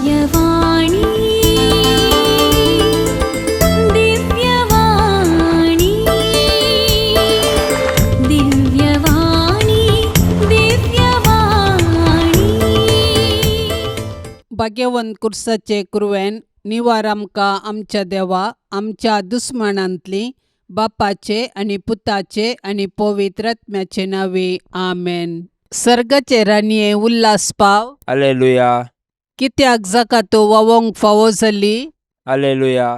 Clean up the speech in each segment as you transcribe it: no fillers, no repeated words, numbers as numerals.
दिव्यवाणी, दिव्यवाणी, दिव्यवाणी, दिव्यवाणी. भाग्यवंत कुर्साचे कुरवेन निवार आमकां आमच्या देवा आमच्या दुस्मानांतली बापाचे आनी पुताचे आनी पवित्र आत्म्याचे नांवे आमेन. सर्गाचे राणये उल्हास पाव. अलेलुया. कित्याक जाका तो वावोंक फावो जाली. अलेलुया.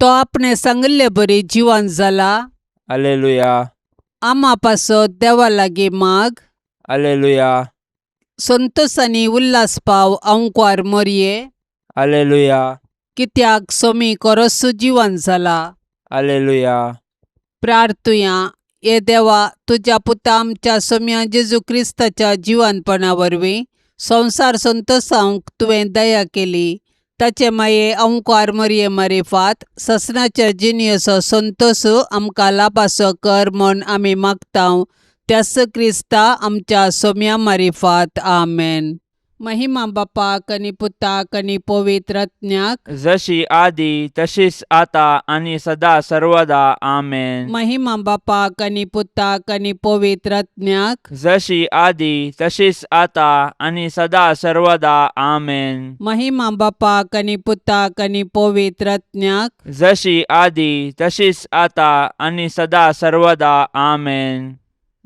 तो आपणे सांगिल्ले बरी जिवन जाला. अलेलुया. आमा पासत देवा लागीं माग. अलेलुया. संतोस आनी उल्हास पाव अंकवार मोरये. अलेलुया. कित्याक सोमी कोरसू जिवन जाला. अलेलुया. प्रार्थुया. हे देवा, तुज्या पुता आमच्या सोम्या जेजू क्रिस्ताच्या जिवनपणा वरवीं संवसार संतोसावंक तुवें दया केली. ताचे माये अंकार मरये मारिफात ससनाच्या जिणेचो संतोस आमकां लाभासो कर म्हूण आमी मागतांव, त्यास क्रिस्ता आमच्या सोम्या मारिफात. आमेन. महिमा बापाक आनी पुताक आनी पवित्र आत्म्याक. जशी आदी तशीच आता आणि सदा सर्वदा. आमेन. महिमा बापाक आनी पुताक आनी पवित्र आत्म्याक. जशी आदी तशीच आता आणि सदा सर्वदा. आमेन. महिमा बापाक आनी पुताक आनी पवित्र आत्म्याक. जशी आदी तशीच आता आणि सदा सर्वदा. आमेन.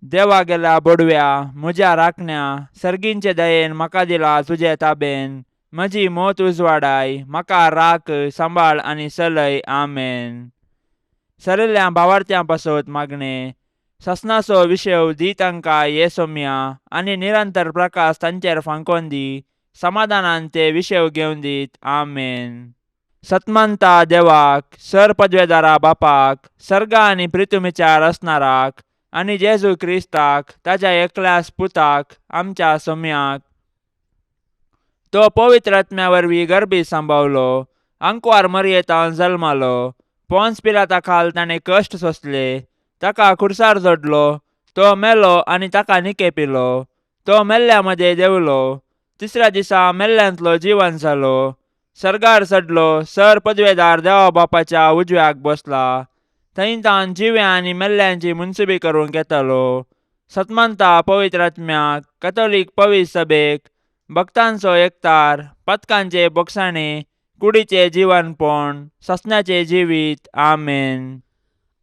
देवा गेल्या बोडव्या म्हज्या राखण्या, सर्गींचे दयेन म्हाका दिला तुजे ताबेन. म्हजी मोत उजवाडाय, म्हाका राख, सांबाळ आनी चलय. आमेन. सरिल्ल्या भावार्थ्यां पासत मागणें. ससनाचो विशेव दी तांकां ये सोम्या आनी निरंतर प्रकाश तांचेर फांकोन दी. समाधानान ते विशेव घेवन दीत. आमेन. सतमंता देवाक, सर पदवेदारा बापाक, सर्गा आनी प्रितुमीच्या रचणाराक आनी जेजू क्रिस्ताक ताज्या एकल्याच पुताक आमच्या सोम्याक, तो पवित्र आत्म्या वरवीं गर्भी सांबावलो, आंकवार मरयेतान जल्मालो, पोन्स पिलाता खाल ताणें कश्ट सोंसले, ताका खुर्सार जोडलो, तो मेलो आनी ताका निकेपिलो, तो मेल्ल्या मदें देंवलो, तिसऱ्या दिसा मेल्ल्यांतलो जिवन जालो, सर्गार चडलो, सर पदवेदार देवा बापाच्या उजव्याक बसला, थंय तावन जिव्या आनी मेल्ल्यांची मुनसुबी करूंक येतालो. सतमंता पवित्र आत्म्याक, कथोलीक पवित्र सभेक, भक्तांचो एकतार, पथकांचे बोगसाणे, कुडीचे जिवनपण, ससनाचें जिवीत. आमेन.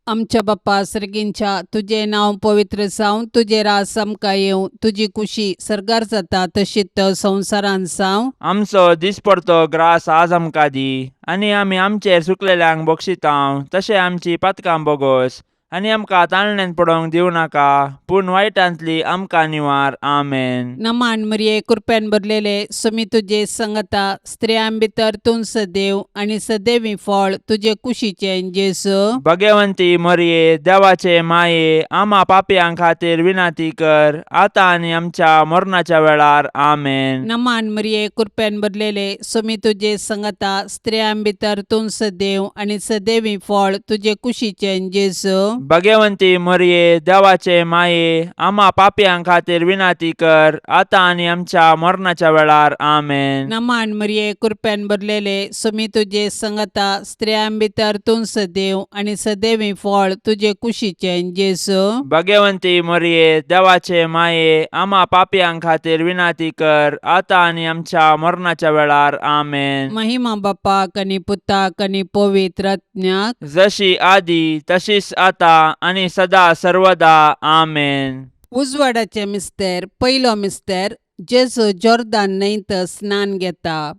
आमच्या बाप्पा सर्गींच्या, तुजें नांव पवित्र जावं, तुजें रास आमकां येवं, तुजी कुशी सर्गार जाता तशीच संवसारांत जावं. आमचो दिसपडतो ग्रास आज आमकां दी आनी आमी आमचेर चुकलेल्यांक बक्षितांव तशें आमची पातकां बोगोस आनी आमकां ताळण्यांत पडोवंक दिवं नाका, पूण वायटांतली आमकां निवार. आमेन. नमान मरिये, कृपेन भरलेले, सुमी तुजे संगता, स्त्रियां भितर तूं सदैव आनी सदैवी फळ तुजे कुशीचें जेजू. भगवंती मरये, देवाचे माये, आमा पापयां खातीर विनंती कर, आतां आनी आमच्या मरणाच्या वेळार. आमेन. नमान मरिये, कृपेन भरलेले, सुमी तुजे संगता, स्त्रियां भितर तूं सदैव आनी सदैवी फळ तुजे कुशीचें जेजू. भगवंती मरये, देवाचे माये, आमा पापयां खातीर विनंती कर, आतां आनी आमच्या मरणाच्या वेळार. आमेन. नमान मरिये, कृपेन भरलेले, सुमी तुजे संगता, स्त्रियां भितर तूं सदैव आनी सदैवी फळ तुजे कुशीचें जेजू. भगवंती मरये, देवाचे माये, आमा पापयां खातीर विनंती कर, आतां आनी आमच्या मरणाच्या वेळार. आमेन. महिमा बापाक आनी पुताक आनी पवित्र आत्म्याक. जशी आदी तशीच आता आनी सदा सर्वदा. आमेन. उजवाडाचे मिस्तेर. पयलो मिस्तेर. जेजू जोर्दान न्हंयत स्नान घेता.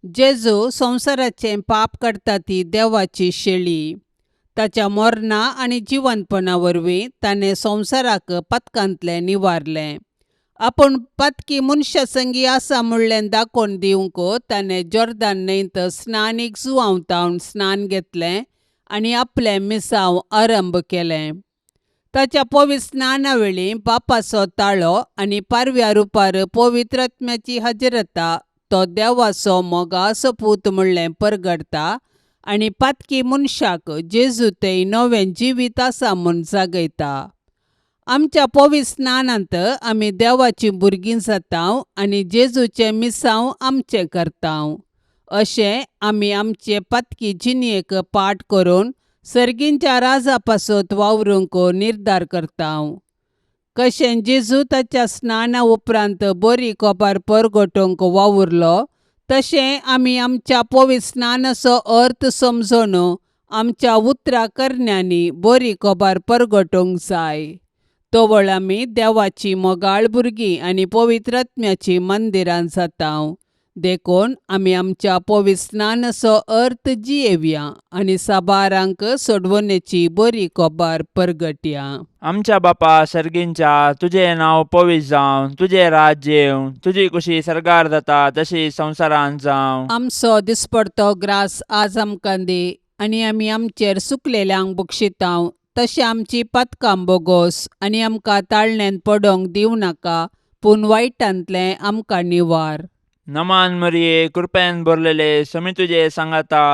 जेजू संवसाराचें पाप काडटा ती देवाची शेळी. ताच्या मरणा आनी जिवनपणा वरवीं ताणें संवसाराक पातकांतलें निवारलें. आपूण पातकी मनशा संगी आसा म्हणलें दाखोवन दिवंक ताणें जोर्दान न्हंयत स्नानीक जुवांव स्नान घेतलें आनी आपलें मिसांव आरंभ केलें. ताच्या पवित्र स्नाना वेळी बापाचो ताळो आनी पारव्या रुपार पवित्र आत्म्याची हजरता तो देवाचो मोगाचो पूत म्हणलें परगडता आनी पातकी मनशाक जेजू थंय नवें जिवीत आसा म्हूण जागयता. आमच्या पवित्र स्नानांत आमी देवाचीं भुरगीं जातांव आनी जेजूचें मिसांव आमचें करतांव. अशें आमी आमचे पातकी जिणेक पाठ करून सर्गींच्या राजा पासत वावरूंक निर्धार करतांव. कशें जेजू ताच्या स्नाना उपरांत बरी कोपार परगटोवंक वावुरलो तशें आमी आमच्या पवित्र स्नानाचो अर्थ समजून आमच्या उतरां करण्यांनी बरी खबर परगटोवंक जाय. तवळ आमी देवाची मोगाळ भुरगीं आनी पवित्र आत्म्याचीं मंदिरां जातांव. देखून आमी आमच्या पवित्र स्नानाचो अर्थ जियेवया आनी साबारांक सोडवणेची बरी खबर परगटया. आमच्या बापा सर्गींच्या, तुजें नांव पवित्र जावं, तुजें राज्य येवं, तुजी कुशी सर्गार जाता तशी संवसारांत जावं. आमचो दिसपडतो ग्रास आज आमकां दी आनी आमी आमचेर सुकलेल्यांक बक्षितांव तशें आमची पातकां बोगोस आनी आमकां ताळण्यांत पडोंक दिवं नाका पूण वायटांतलें आमकां निवार. नमान मरिये, कृपेन भरलेले, समी तुजे सांगाता,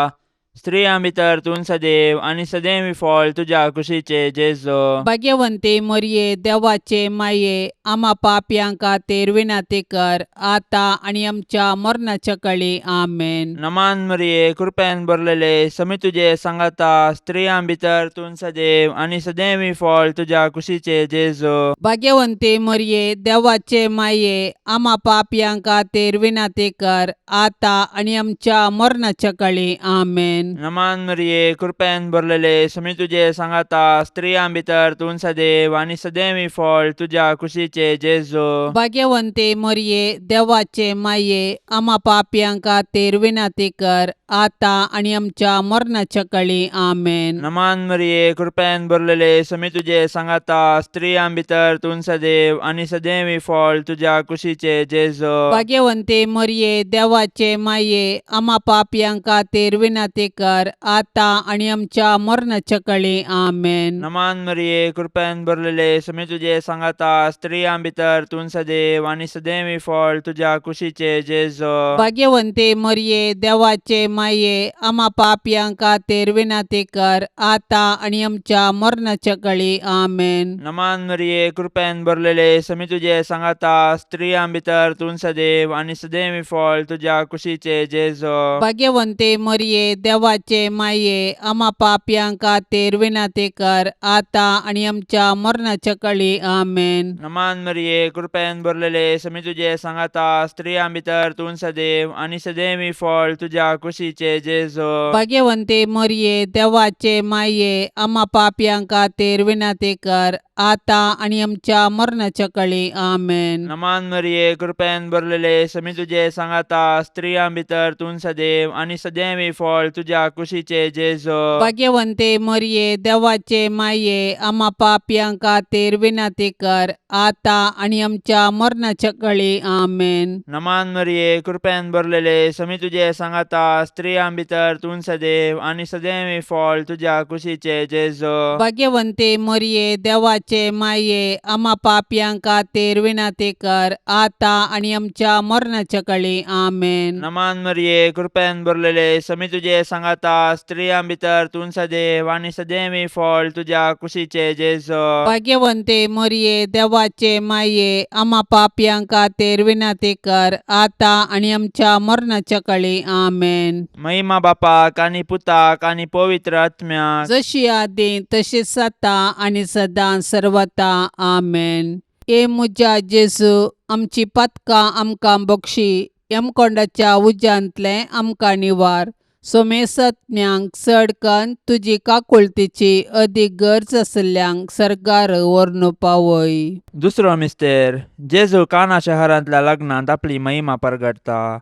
स्त्रियां भितर तूं सदैव आनी सदैव फळ तुज्या कुशीचे जेजो. भाग्यवंती मरये, देवाचे माये, आमा पापयां खातीर विनंती कर आतां आनी आमच्या मरणाच्या कळी. आमेन. नमान मरिये, कृपेन भरलेले, समी तुजे सांगाता, स्त्रियां भितर तूं सदैव आनी सदैव फळ तुज्या कुशीचे जेजो. भाग्यवंती मरये, देवाचे माये, आमा पापयां खातीर विनंती कर आतां आनी आमच्या मरणाच्या कळी. आमेन. नमान मरिये, कृपेन भरलेले, समी तुजे सांगाता, स्त्रियां भितर तूं सदैव आनी सदैव फळ तुज्या कुशीचे जेजो. भाग्यवंती मरये, देवाचे माये, आमा पापयां खातीर विनंती कर आतां आनी आमच्या मरणाच्या कळी. आमेन. नमान मरिये, कृपेन भरलेले, समी तुजे सांगाता, स्त्रियां भितर तूं सदैव आनी सदैव फळ तुज्या कुशीचे जेजो. भाग्यवंती मरये, देवाचे माये, आमा पापयां खातीर विनंती कर आतां आनी आमच्या मरणाच्या कळी. आमेन. नमान मरिये, कृपेन भरलेले, समी तुजे सांगाता, स्त्रियां भितर तूं सदैव आनी सदैव फळ तुज्या कुशीचे जेजो. भाग्यवंती मरये, देवाचे माये, आमा पापयां खातीर विनंती कर आतां आनी आमच्या मरणाच्या कळी. आमेन. नमान मरिये, कृपेन भरलेले, समी तुजे सांगाता, स्त्रियां भितर तूं सदैव आनी सदैव फळ तुज्या कुशीचे जेजो. भाग्यवंती मरये, देवाचे माये, आमा पापयां खातीर विनंती कर आतां आनी आमच्या मरणाच्या कळी. आमेन. नमान मरिये, कृपेन भरलेले, समी तुजे सांगाता, स्त्रियां भितर तूं सदैव आनी सदैव फळ तुज्या कुशीचे जेजो. भाग्यवंती मरये, देवाचे माये, आमा पापयां खातीर विनंती कर आतां आनी आमच्या मरणाच्या कळी. आमेन. नमान मरिये, कृपेन भरलेले, समी तुजे सांगाता, स्त्रियां भितर तूं सदैव आनी सदैव फळ तुज्या कुशीचे जेजो. भाग्यवंती मरये, देवाचे माये, आमा पापयां खातीर विनंती कर आतां आनी आमच्या मरणाच्या कळी. आमेन. नमान मरिये, कृपेन भरलेले, समी तुजे सांगाता, स्त्रियां भितर तूं सदैव आनी सदैव फळ तुज्या कुशीचे जेजो. भाग्यवंती मरये, देवाचे माये, आमा पापयां खातीर विनंती कर आतां आनी आमच्या मरणाच्या कळी. आमेन. नमान मरिये, कृपेन भरलेले, समी तुजे सांगाता, स्त्रियां भितर तूं सदैव आनी सदैव फळ तुज्या कुशीचे जेजो. भाग्यवंती मरये, देवाचे माये, आमा पापयां खातीर विनंती कर आतां आनी आमच्या मरणाच्या कळी. आमेन. महिमा बापाक आनी पुताक आनी पवित्र आत्म्याक, जशी आदी तशीच आतां आनी सदां सर्वता. आमेन. ए म्हज्या जेजू, आमची पातकां आमकां बक्षी, यमकोंडाच्या उज्यांतलें आमकां निवार, सोमेसत्म्यांक चड कन्न तुजी काकुळतीची अदीक गरज आशिल्ल्यांक सर्गार व्हरून पावय. दुसरो मिस्तेर, जेजू काना शहरांतल्या लग्नांत आपली महिमा परगटता.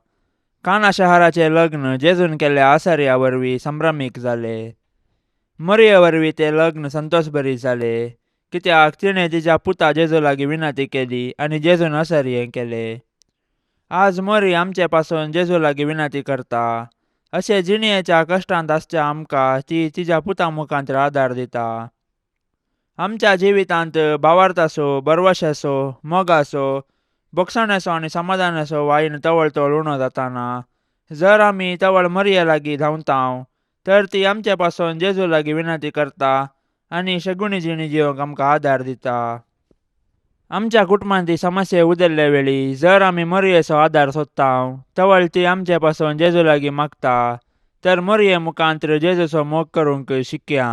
काना शहराचे लग्न जेजून केल्ल्या आसार्या वरवीं संभ्रमीक जाले. मरिये वरवीं ते लग्न संतोषभरीत जाले, कित्याक तिणें तिच्या पुता जेजू लागीं विनंती केली आनी जेजून आसर्ये केले. आज मरी आमचे पासून जेजू लागीं विनंती करता. अशे जिणेच्या कश्टांत आसच्या आमकां ती तिच्या पुता मुखांत आदार दिता. आमच्या जिवितांत भावार्थाचो, भरवशाचो, मोगाचो, भोगसण्याचो आनी समाधानाचो वायन तवळ तवळ उणो जाताना जर आमी तवळ मरये लागीं धांवतांव तर ती आमचे पासून जेजू लागीं विनंती करता आनी शगुणी जिणी जिवंक आमकां आदार दिता. आमच्या कुटुंबांत समस्या उदरले वेळी जर आमी मोरयेचो आदार सोदता तवळ ती आमचे पासून जेजू लागीं मागता तर मोरये मुखांत्र जेजूचो मोग करूंक शिकया.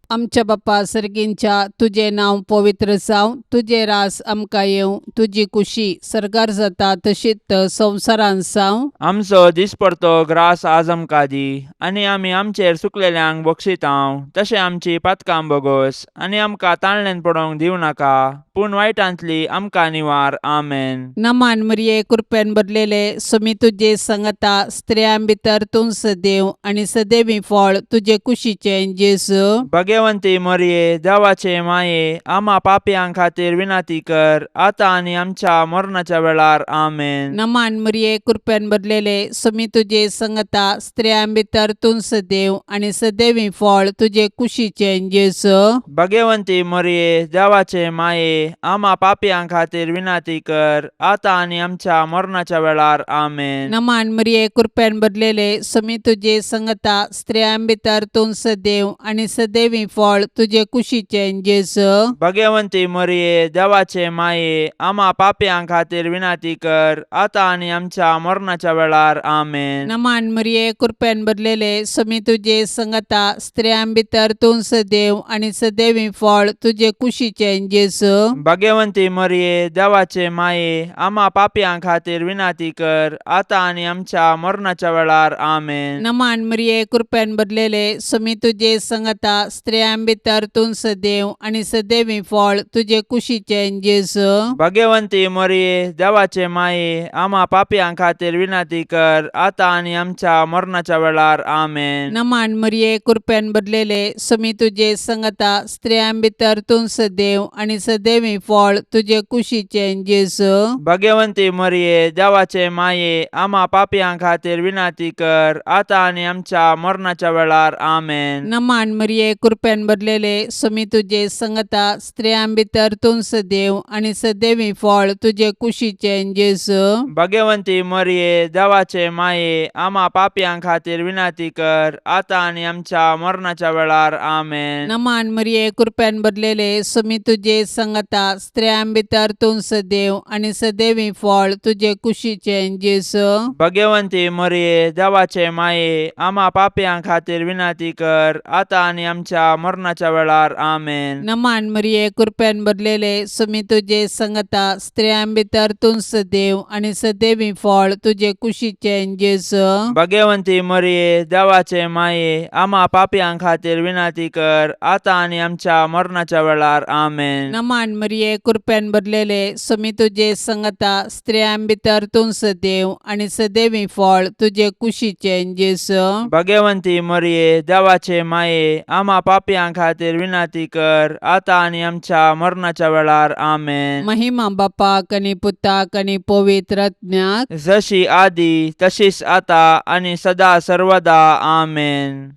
आमच्या बापा सर्गींच्या तुजें नांव पवित्र जावं, तुजें रास आमकां येवं, तुजी कुशी सर्गार जाता तशीच संवसारांत जावं. आमचो दिसपडतो ग्रास आज आमकां दी आनी आमी आमचेर चुकलेल्यांक बक्षितांव तशें आमची पातकां बोगोस आनी आमकां ताणल्यान पडोवंक दिवं नाका पूण वायटांतली आमकां निवार. आमेन. नमान मरिये, कृपेन भरलेले, सुमी तुजे संगता, स्त्रियां भितर तूं सदैव आनी सदैवी फळ तुजे कुशीचें जेजू. भगवंती मोरये, देवाचे माये, आमा पापयां खातीर विनंती कर आतां आनी आमच्या मरणाच्या वेळार. आमेन. नमान मरिये, कृपेन भरलेले, सुमी तुजे संगता, स्त्रियां भितर तूं सदैव आनी सदैवी फळ तुजे कुशीचें जेजू. भगवंती मोरये, देवाचे माये, आमा पापयां खातीर विनंती कर आतां आनी आमच्या मरणाच्या वेळार. आमेन. नमान मरिये, कृपेन भरलेले, सुमी तुजे संगता, स्त्रियां भितर तूं सदैव आनी सदैवी फळ तुजे कुशीचें जेजू. भगवंती मोरये, देवाचे माये, आमा पापयां खातीर विनंती कर आतां आनी आमच्या मरणाच्या वेळार. आमेन. नमान मरिये, कृपेन भरलेले, सुमी तुजे संगता, स्त्रियां भितर तूं सदैव आनी सदैवी फळ तुजे कुशीचें जेजू. भगवंती मोरये, देवाचे माये, आमा पापयां खातीर विनंती कर आतां आनी आमच्या मरणाच्या वेळार. आमेन. नमान मरिये, कृपेन भरलेले, सुमी तुजे संगता, स्त्रियां भितर तूं सदैव आनी सदैवी फळ तुजे कुशीचें जेजू. भगवंती मोरये, देवाचे माये, आमा पापयां खातीर विनंती कर आतां आनी आमच्या मरणाच्या वेळार. आमेन. नमान मरिये, कृपेन भरलेले, सुमी तुजे संगता, स्त्रियां भितर तूं सदैव आनी सदैवी फळ तुजे कुशीचें जेजू. भगवंती मोरये, देवाचे माये, आमा पापयां खातीर विनंती कर आतां आनी आमच्या मरणाच्या वेळार. आमेन. नमान मरिये, कृपेन भरलेले, सुमी तुजे संगता, स्त्रियां भितर तूं सदैव आनी सदैवी फळ तुजे कुशीचें जेजू. भगवंती मोरये, देवाचे माये, आमा पापयां खातीर विनंती कर आतां आनी आमच्या मरणाच्या वेळार. आमेन. नमान मरिये, कृपेन भरलेले, सुमी तुजे संगता, स्त्रियां भितर तूं सदैव आनी सदैवी फळ तुजे कुशीचें जेजू. भगवंती मोरये, देवाचे माये, आमा पापयां खातीर विनंती कर आतां आनी आमच्या मरणाच्या वेळार. आमेन. नमान मरिये, कृपेन भरलेले, सुमी तुजे संगता, स्त्रियां भितर तूं सदैव आनी सदैवी फळ तुजे कुशीचें जेजू. भगवंती मोरये, देवाचे माये, आमा पापयां खातीर विनंती कर आतां आनी आमच्या मरणाच्या वेळार. आमेन. नमान मरिये, कृपेन भरलेले, सुमी तुजे संगता, स्त्रियां भितर तूं सदैव आनी सदैवी फळ तुजे कुशीचें जेजू. भगवंती मोरये, देवाचे माये, आमा पापयां खातीर विनंती कर आतां आनी आमच्या मरणाच्या वेळार. आमेन. महिमा बापाक आनी पुताक आनी पवित्र आत्म्याक, जशी आदी तशीच आता आनी सदा सर्वदा. आमेन.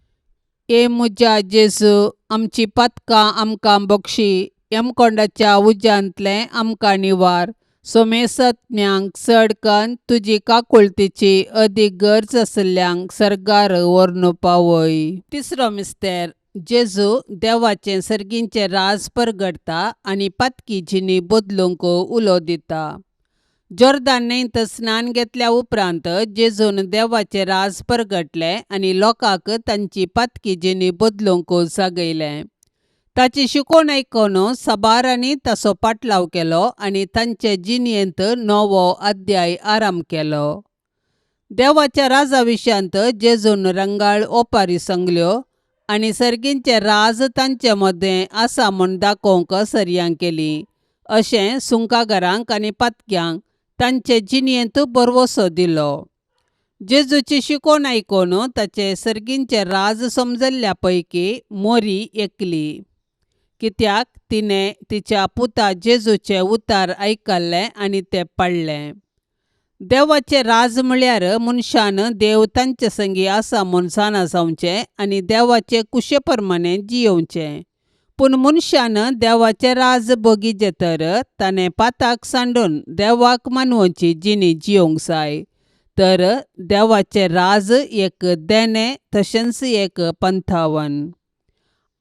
ए म्हज्या जेजू, आमची पातकां आमकां बक्षी, यमकोंडाच्या उज्यांतलें आमकां निवार, सोमेसत्म्यांक चड कन्न तुजी काकुळतीची अदीक गरज आशिल्ल्यांक सर्गार व्हरून पावय. तिसरो मिस्तेर, जेजू देवाचें सर्गींचें राज परगटता आनी पातकी जिणी बदलूंक उलो दिता. जोर्दान न्हंयत स्नान घेतल्या उपरांत जेजून देवाचें राज परगटलें आनी लोकांक तांची पातकी जिणी बदलूंक जागयलें. ताची शिकवण आयकून साबारांनी ताचो पाटलाव केलो आनी तांचे जिणेंत नवो अध्याय आराम केलो. देवाच्या राजा विशयांत जेजून रंगाळ ओपारी सांगल्यो आनी सर्गींचें राज तांचे मदें आसा म्हूण दाखोवंक सरयां केली. अशें सुंकागारांक आनी पातक्यांक तांचे जिणेंत भरवसो दिलो. जेजूची शिकवण आयकून ताचें सर्गींचें राज समजल्ल्या पैकी मोरी एकली, कित्याक तिणें तिच्या पुता जेजूचें उतार आयकल्लें आनी तें पडलें. देवाचें राज म्हळ्यार मनशान देव तांचे संगी आसा म्हूण जाणा जावचें आनी देवाचे कुशे प्रमाणें जियोवचें. पूण मनशान देवाचें राज बगीचें तर ताणें पाताक सांडून देवाक मानवची जिणी जियोवंक जाय. तर देवाचें राज एक देणें तशेंच एक पंथावन.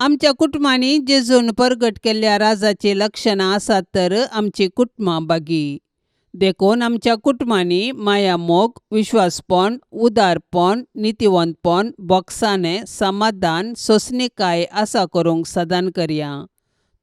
आमच्या कुटुंबांनी जेजून परगट केल्ल्या राजाची लक्षणां आसात तर आमची कुटुंबां बागी. देखून आमच्या कुटुंबांनी मायामोग, विश्वासपण, उदारपण, नितीवंतपण, बोगसाणें, समाधान, सोंसणीकाय आसा करूंक सदान करया.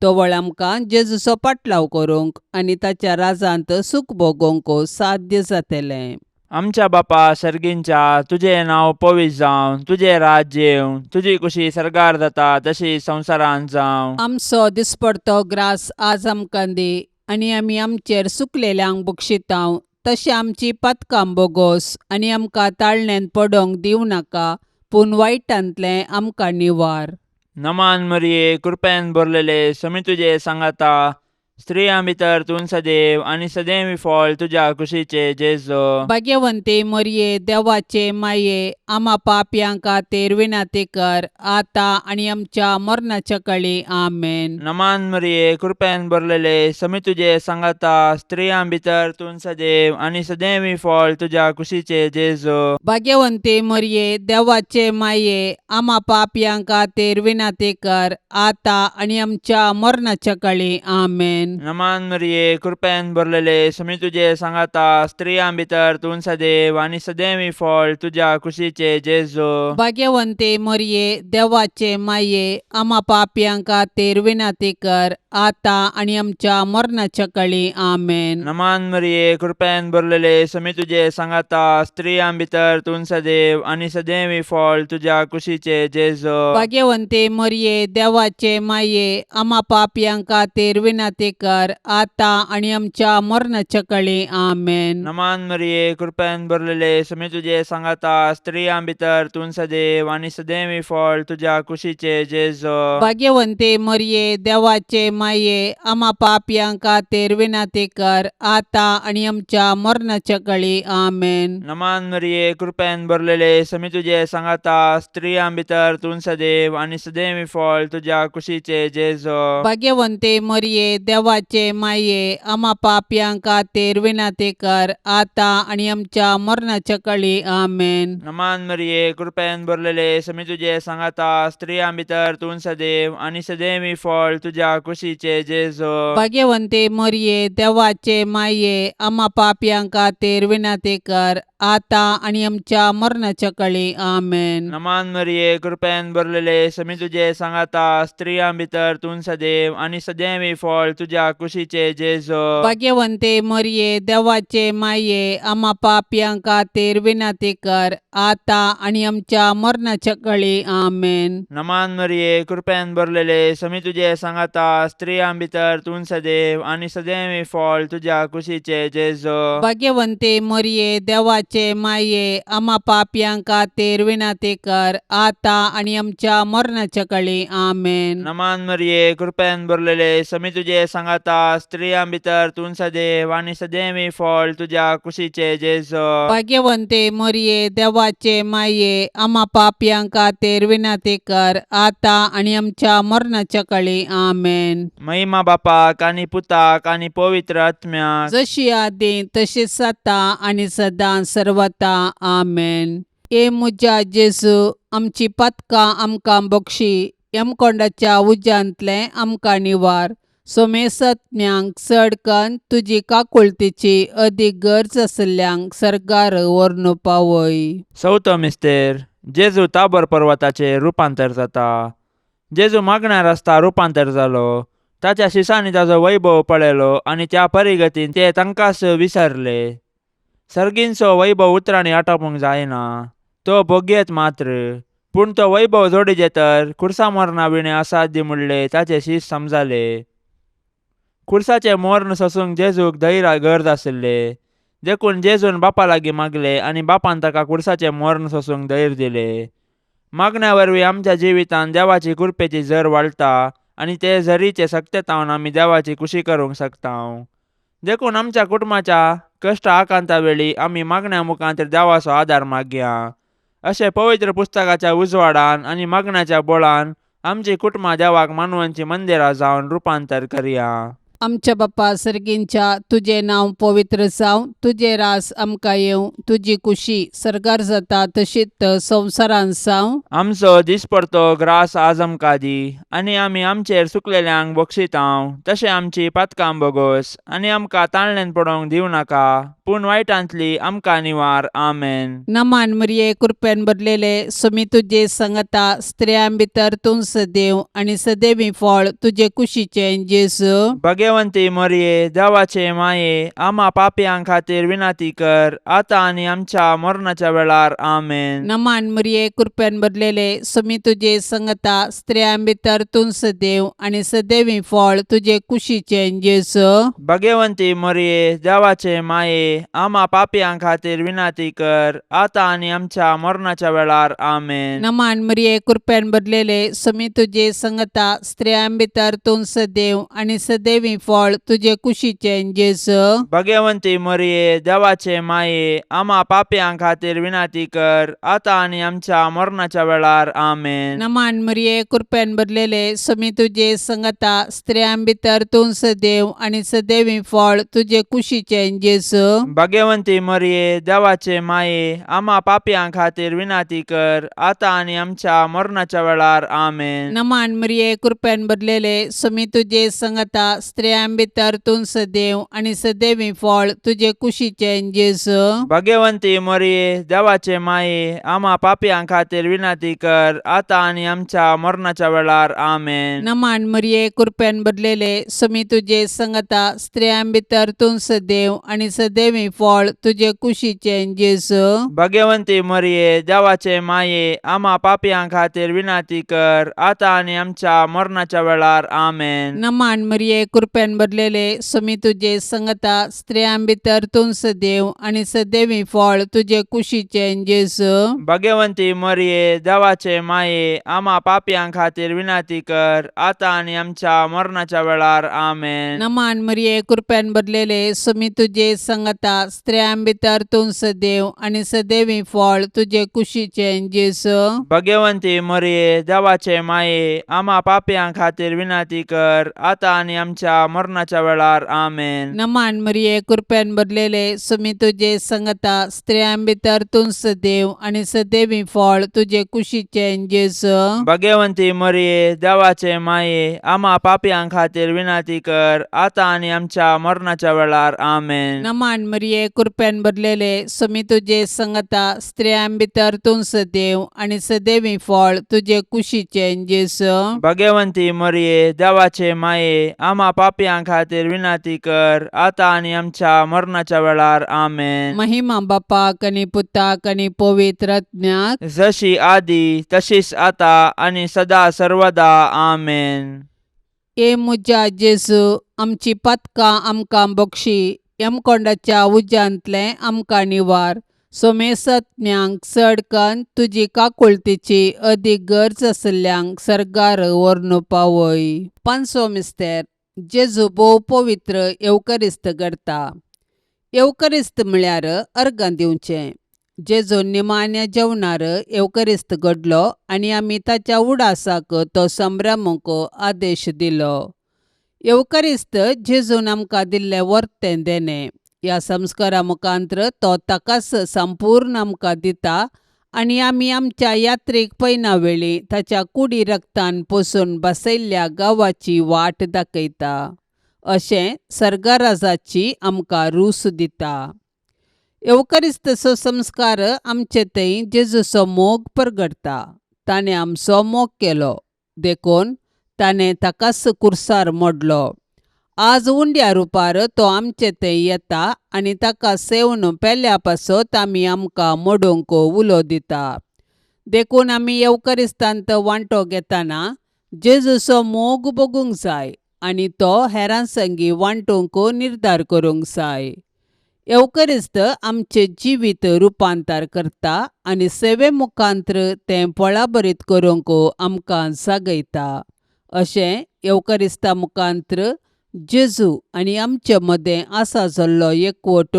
तवळ आमकां जेजूचो पाटलाव करूंक आनी ताच्या राजांत सूख भोगोवंक साध्य जातलें. आमच्या बापा सर्गींच्या, तुजें नांव पवित्र जावं, तुजें राज्य येवं, तुजी कुशी सर्गार जाता तशी संवसारांत जावं. आमचो दिसपडतो ग्रास आज आमकां दी आनी आमी आमचेर सुकलेल्यांक बक्षितांव तशें आमची पातकां बोगोस आनी आमकां ताळण्यांत पडोंक दिवं नाका पूण वायटांतलें आमकां निवार. नमान मरिये, कृपेन भरलेले, समी तुजे सांगाता, स्त्रियां भितर तूं सदैव आनी सदैव फळ तुज्या कुशीचे जेजो. भाग्यवंती मरये, देवाचे माये, आमा पापयां खातीर विनंती कर आतां आनी आमच्या मरणाच्या कळी. आमेन. नमान मरिये, कृपेन भरलेले, समी तुजे सांगाता, स्त्रियां भितर तूं सदैव आनी सदैव फळ तुज्या कुशीचे जेजो. भाग्यवंती मरये, देवाचे माये, आमा पापयां खातीर विनंती कर आतां आनी आमच्या मरणाच्या कळी. आमेन. नमान मरिये, कृपेन भरलेले, समी तुजे सांगाता, स्त्रियां भितर तूं सदैव आनी सदैव फळ तुज्या कुशीचे जेजो. भाग्यवंती मरये, देवाचे माये, आमा पापयां खातीर विनंती कर आतां आनी आमच्या मरणाच्या कळी. आमेन. नमान मरिये, कृपेन भरलेले, समी तुजे सांगाता, स्त्रियां भितर तूं सदैव आनी सदैव फळ तुज्या कुशीचे जेजो. भाग्यवंती मरये, देवाचे माये, आमा पापयां खातीर विनंती कर आतां आनी आमच्या मरणाच्या कळी. आमेन. नमान मरिये, कृपेन भरलेले, समी तुजे सांगाता, स्त्रियां भितर तूं सदैव आनी सदैव फळ तुज्या कुशीचे जेजो. भाग्यवंती मरये, देवाचे माये, आमा पापयां खातीर विनंती कर आतां आनी आमच्या मरणाच्या कळी. आमेन. नमान मरिये, कृपेन भरलेले, समी तुजे सांगाता, स्त्रियां भितर तूं सदैव आनी सदैव फळ तुज्या कुशीचे जेजो. भाग्यवंती मरये, देवाचे माये, आमा पापयां खातीर विनंती कर आतां आनी आमच्या मरणाच्या कळी. आमेन. नमान मरिये, कृपेन भरलेले, समी तुजे सांगाता, स्त्रियां भितर तूं सदैव आनी सदैव फळ तुज्या कुशीचे जेजो. भाग्यवंती मरये, देवाचे माये, आमा पापयां खातीर विनंती कर आतां आनी आमच्या मरणाच्या कळी. आमेन. नमान मरिये, कृपेन भरलेले, समी तुजे सांगाता, स्त्रियां भितर तूं सदैव आनी सदैव फळ तुज्या कुशीचे जेजो. भाग्यवंती मरये, देवाचे माये, आमा पापयां खातीर विनंती कर आतां आनी आमच्या मरणाच्या कळी. आमेन. नमान मरिये, कृपेन भरलेले, समी तुजे सांगाता, स्त्रियां भितर तूं सदैव आनी सदैव फळ तुज्या कुशीचे जेजो. भाग्यवंती मरये, देवाचे माये, आमा पापयां खातीर विनंती कर आतां आनी आमच्या मरणाच्या कळी. आमेन. नमान मरिये, कृपेन भरलेले, समी तुजे सांगाता, स्त्रियां भितर तूं सदैव आनी सदैव फळ तुज्या कुशीचे जेजो. भाग्यवंती मरये, देवाचे माये, आमा पापयां खातीर विनंती कर आतां आनी आमच्या मरणाच्या कळी. आमेन. महिमा बापाक आनी पुताक आनी पवित्र आत्म्याक, जशी आदी तशीच आतां आनी सदां सर्वता. आमेन. ए म्हज्या जेजू, आमची पातकां आमकां बक्षी, यमकोंडाच्या उज्यांतलें आमकां निवार, सोमेसत्म्यांक चड कन्न तुजी काकुळतीची अदीक गरज आशिल्ल्यांक सर्गार व्हरून पावय. चवथो मिस्तेर, जेजू ताबर पर्वताचेर रुपांतर जाता. जेजू मागण्यार आसता रुपांतर जालो. ताच्या शिसांनी ताजो वैभव पळयलो आनी त्या परिगतीन ते तांकांच विसरले. सर्गींचो वैभव उतरांनी आटोवंक जायना, तो भोगयेत मात्र, पूण तो वैभव जोडीजे तर खुर्सा मरणा विणे असाध्य म्हणले ताचे शीस समजाले. खुर्साचें मर्ण सोसूंक जेजूक धैर्य गरज आशिल्ले, देखून जेजून बापा लागीं मागले आनी बापान ताका खुर्साचें मर्ण सोसूंक धैर्य दिले. मागण्या वरवीं आमच्या जिवितांत देवाची कृपेची झर वाडटा आनी ते झरीचे सक्तेतावन आमी देवाची खुशी करूंक शकता. देखून आमच्या कुटुंबाच्या कश्ट आकांता वेळी आमी मागण्या मुखांत देवाचो आदार मागया. अशें पवित्र पुस्तकाच्या उजवाडान आनी मागण्याच्या बळान आमची कुटुंबां देवाक मानवांची मंदिरां जावन रुपांतर करया. आमच्या बापा सर्गींच्या तुजें नांव पवित्र जावं, तुजें रास आमकां येवं, तुजी कुशी सर्गार जाता तशीच संवसारांत जावं. आमचो दिसपडतो ग्रास आज आमकां दी आनी आमी आमचेर चुकलेल्यांक बक्षितांव तशें आमची पातकां बोगोस आनी आमकां ताणल्यान पडोवंक दिवं नाका पूण वायटांतली आमकां निवार. आमेन. नमान मरिये, कृपेन भरलेले, सुमी तुजे संगता, स्त्रियां भितर तूं सदैव आनी सदैवी फळ तुजे कुशीचें जेजू. भगवंती मोरये, देवाचे माये, आमा पापयां खातीर विनंती कर आतां आनी आमच्या मरणाच्या वेळार. आमेन. नमान मरिये, कृपेन भरलेले, सुमी तुजे संगता, स्त्रियां भितर तूं सदैव आनी सदैवी फळ तुजे कुशीचें जेजू. भगवंती मोरये, देवाचे माये, आमा पापयां खातीर विनंती कर आतां आनी आमच्या मरणाच्या वेळार. आमेन. नमान मरिये, कृपेन भरलेले, सुमी तुजे संगता, स्त्रियां भितर तूं सदैव आनी सदैवी फळ तुजे कुशीचें जेजू. भगवंती मोरये, देवाचे माये, आमा पापयां खातीर विनंती कर आतां आनी आमच्या मरणाच्या वेळार. आमेन. नमान मरिये, कृपेन भरलेले, सुमी तुजे संगता, स्त्रियां भितर तूं सदैव आनी सदैवी फळ तुजे कुशीचें जेजू. भगवंती मोरये, देवाचे माये, आमा पापयां खातीर विनंती कर आतां आनी आमच्या मरणाच्या वेळार. आमेन. नमान मरिये, कृपेन भरलेले, सुमी तुजे संगता, स्त्रियां भितर तूं सदैव आनी सदैवी फळ तुजे कुशीचें जेजू. भगवंती मोरये, देवाचे माये, आमा पापयां खातीर विनंती कर आतां आनी आमच्या मरणाच्या वेळार. आमेन. नमान मरिये, कृपेन भरलेले, सुमी तुजे संगता, स्त्रियां भितर तूं सदैव आनी सदैवी फळ तुजे कुशीचें जेजू. भगवंती मोरये, देवाचे माये, आमा पापयां खातीर विनंती कर आतां आनी आमच्या मरणाच्या वेळार. आमेन. नमान मरिये, कृपेन भरलेले, सुमी तुजे संगता, स्त्रियां भितर तूं सदैव आनी सदैवी फळ तुजे कुशीचें जेजू. भगवंती मोरये, देवाचे माये, आमा पापयां खातीर विनंती कर आतां आनी आमच्या मरणाच्या वेळार. आमेन. नमान मरिये, कृपेन भरलेले, सुमी तुजे संगता, स्त्रियां भितर तूं सदैव आनी सदैवी फळ तुजे कुशीचें जेजू. भगवंती मोरये, देवाचे माये, आमा पापयां खातीर विनंती कर आतां आनी आमच्या मरणाच्या वेळार. आमेन. नमान मरिये, कृपेन भरलेले, सुमी तुजे संगता, स्त्रियां भितर तूं सदैव आनी सदैवी फळ तुजे कुशीचें जेजू. भगवंती मोरये, देवाचे माये, आमा पापयां खातीर विनंती कर आतां आनी आमच्या मरणाच्या वेळार. आमेन. नमान मरिये, कृपेन भरलेले, सुमी तुजे संगता, स्त्रियां भितर तूं सदैव आनी सदैवी फळ तुजे कुशीचें जेजू. भगवंती मोरये, देवाचे माये, आमा पापयां खातीर विनंती कर आतां आनी आमच्या मरणाच्या वेळार. आमेन. महिमा बापाक आनी पुताक आनी पवित्र आत्म्याक. जशी आदी तशीच आता आनी सदा सर्वदा. आमेन. ए म्हज्या जेजू, आमची पातकां आमकां बक्षी, यमकोंडाच्या उज्यांतलें आमकां निवार, सोमेसत्म्यांक चड कन्न तुजी काकुळतीची अदीक गरज आशिल्ल्यांक सर्गार व्हरून पावय. पांचवो मिस्तेर, जेजू भोव पवित्र येवकरिस्त करता. येवकरिस्त म्हळ्यार अर्गां दिवचें. जेजू निमाण्या जेवणार येवकरिस्त घडलो आनी आमी ताच्या उडासाक तो संभ्रमूंक आदेश दिलो. येवकरिस्त जेजून आमकां दिल्लें वर्तें देणें. ह्या संस्कारा मुखांत्र तो ताकाच संपूर्ण आमकां दिता आनी आमी आमच्या यात्रेक पयना वेळी ताच्या कुडी रक्तान पोसून बसयल्ल्या गांवाची वाट दाखयता. अशें सर्गराजाची आमकां रूस दिता. येवकरिस्तचो संस्कार आमचे थंय जेजूचो मोग परगटता. ताणें आमचो मोग केलो देखून ताणें ताकाच कुर्सार मोडलो. आज उंड्या रुपार तो आमचे थंय येता आनी ताका सेवन पेल्या पासत आमी आमकां मोडूंक उलो दिता. देखून आमी येवकरिस्तांत वांटो घेतना जेजूचो मोग बगूंक जाय आनी तो हेरां संगी वांटूंक निर्धार करूंक जाय. येवकरिस्त आमचें जिवीत रुपांतर करता आनी सेवे मुखांत्र तें फळाभरीत करूंक आमकां जागयता. अशें येवकरिस्ता मुखांत्र जेजू आनी आमचे मदें आसा जाल्लो एकवट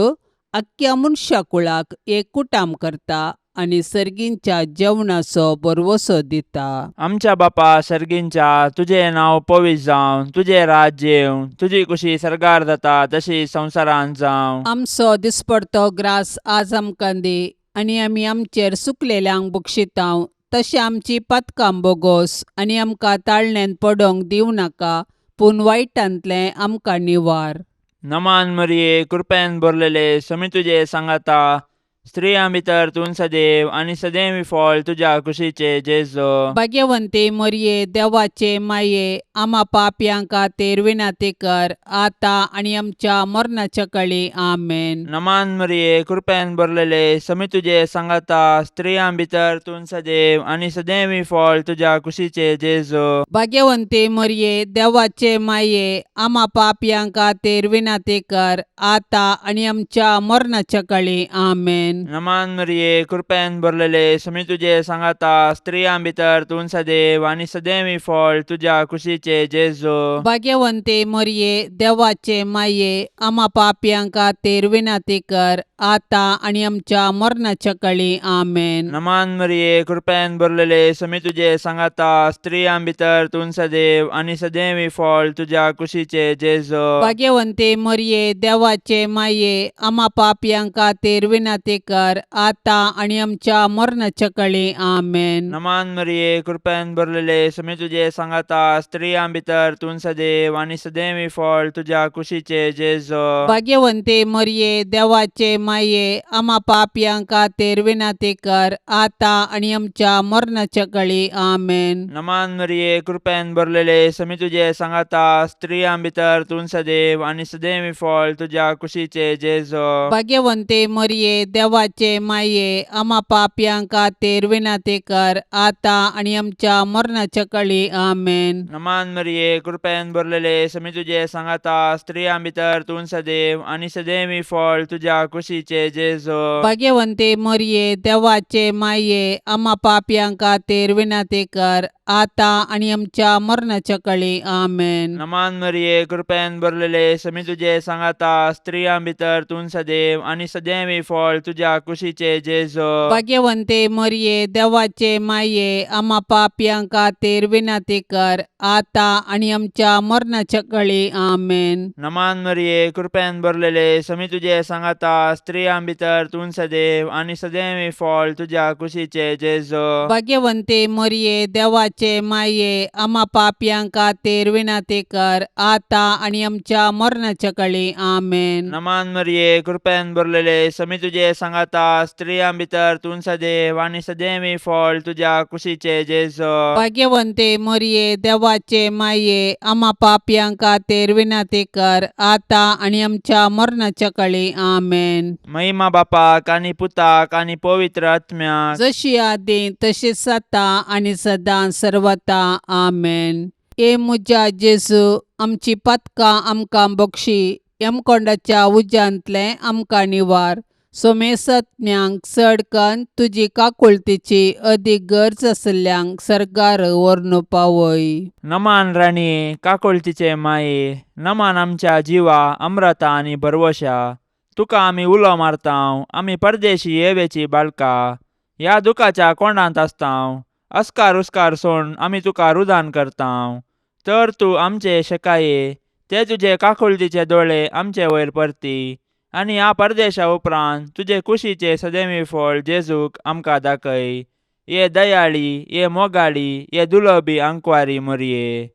आख्ख्या मनशा कुळाक एक कुटाम करता. आनी सर्गींच्या जेवणाचो भरवसो दिता. आमच्या बापा सर्गींच्या तुजें नांव पवित्र जावं, तुजें राज्य येवं, तुजी कुशी सर्गार जाता तशी संवसारांत जावं. आमचो दिसपडतो ग्रास आज आमकां दी आनी आमी आमचेर सुकलेल्यांक बक्षितांव तशें आमची पातकां बोगोस आनी आमकां ताळण्यांत पडोंक दिवं नाका पूण वायटांतलें आमकां निवार. नमान मरिये, कृपेन भरलेले, समी तुजे सांगाता, स्त्रियां भितर तूं सदैव आनी सदैव फळ तुज्या कुशीचे जेजो. भाग्यवंती मरये, देवाचे माये, आमा पापयां खातीर विनंती कर आतां आनी आमच्या मरणाच्या कळी. आमेन. नमान मरिये, कृपेन भरलेले, समी तुजे सांगाता, स्त्रियां भितर तूं सदैव आनी सदैव फळ तुज्या कुशीचे जेजो. भाग्यवंती मरये, देवाचे माये, आमा पापयां खातीर विनंती कर आतां आनी आमच्या मरणाच्या कळी. आमेन. नमान मरिये, कृपेन भरलेले, समी तुजे सांगाता, स्त्रियां भितर तूं सदैव आनी सदैव फळ तुज्या कुशीचे जेजो. भाग्यवंती मरये, देवाचे माये, आमा पापयां खातीर विनंती कर आतां आनी आमच्या मरणाच्या कळी. आमेन. नमान मरिये, कृपेन भरलेले, समी तुजे सांगाता, स्त्रियां भितर तूं सदैव आनी सदैव फळ तुज्या कुशीचे जेजो. भाग्यवंती मरये, देवाचे माये, आमा पापयां खातीर विनंती कर आतां आनी आमच्या मरणाच्या कळी. आमेन. नमान मरिये, कृपेन भरलेले, समी तुजे सांगाता, स्त्रियां भितर तूं सदैव आनी सदैव फळ तुज्या कुशीचे जेजो. भाग्यवंती मरये, देवाचे माये, आमा पापयां खातीर विनंती कर आतां आनी आमच्या मरणाच्या कळी. आमेन. नमान मरिये, कृपेन भरलेले, समी तुजे सांगाता, स्त्रियां भितर तूं सदैव आनी सदैव फळ तुज्या कुशीचे जेजो. भाग्यवंती मरये, देवाचे माये, आमा पापयां खातीर विनंती कर आतां आनी आमच्या मरणाच्या कळी. आमेन. नमान मरिये, कृपेन भरलेले, समी तुजे सांगाता, स्त्रियां भितर तूं सदैव आनी सदैव फळ तुज्या कुशीचे जेजो. भाग्यवंती मरये, देवाचे माये, आमा पापयां खातीर विनंती कर आतां आनी आमच्या मरणाच्या कळी. आमेन. नमान मरिये, कृपेन भरलेले, समी तुजे सांगाता, स्त्रियां भितर तूं सदैव आनी सदैव फळ तुज्या कुशीचे जेजो. भाग्यवंती मरये, देवाचे माये, आमा पापयां खातीर विनंती कर आतां आनी आमच्या मरणाच्या कळी. आमेन. नमान मरिये, कृपेन भरलेले, समी तुजे सांगाता, स्त्रियां भितर तूं सदैव आनी सदैव फळ तुज्या कुशीचे जेजो. भाग्यवंती मरये, देवाचे माये, आमा पापयां खातीर विनंती कर आतां आनी आमच्या मरणाच्या कळी. आमेन. नमान मरिये, कृपेन भरलेले, समी तुजे सांगाता, स्त्रियां भितर तूं सदैव आनी सदैव फळ तुज्या कुशीचे जेजो. भाग्यवंती मरये, देवाचे माये, आमा पापयां खातीर विनंती कर आतां आनी आमच्या मरणाच्या कळी. आमेन. महिमा बापाक आनी पुताक आनी पवित्र आत्म्याक, जशी आदी तशीच आतां आनी सदां सर्वता. आमेन. ए म्हज्या जेजू, आमची पातकां आमकां बक्षी, यमकोंडाच्या उज्यांतलें आमकां निवार, सोमेसत्म्यांक चड कन्न तुजी काकुळतीची अदीक गरज आशिल्ल्यांक सर्गार व्हरून पावय. नमान राणये, काकुळतीचे माये, नमान आमच्या जिवा अम्रता आनी भरवशा, तुका आमी उलो मारतांव, आमी परदेशी येवेची बाळका, ह्या दुखाच्या कोंडांत आसतांव, अस्कार उस्कार सोड आमी तुका रुदान करतांव, तर तूं आमचे शेकाये ते तुजे काकुळतीचे दोळे आमचे वयर परती आनी ह्या परदेशा उपरांत तुजे कुशीचे सदैवी फळ जेजूक आमकां दाखय. ये दयाळी, ये मोगाळी, ये दुलबी आंकवारी मोरये,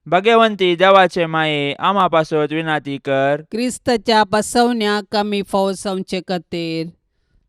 भाग्यवंती देवाचे माये, आमा पासत विनाती कर. क्रिस्ताच्या बसवण्याक आमी फावो जावचे खातीर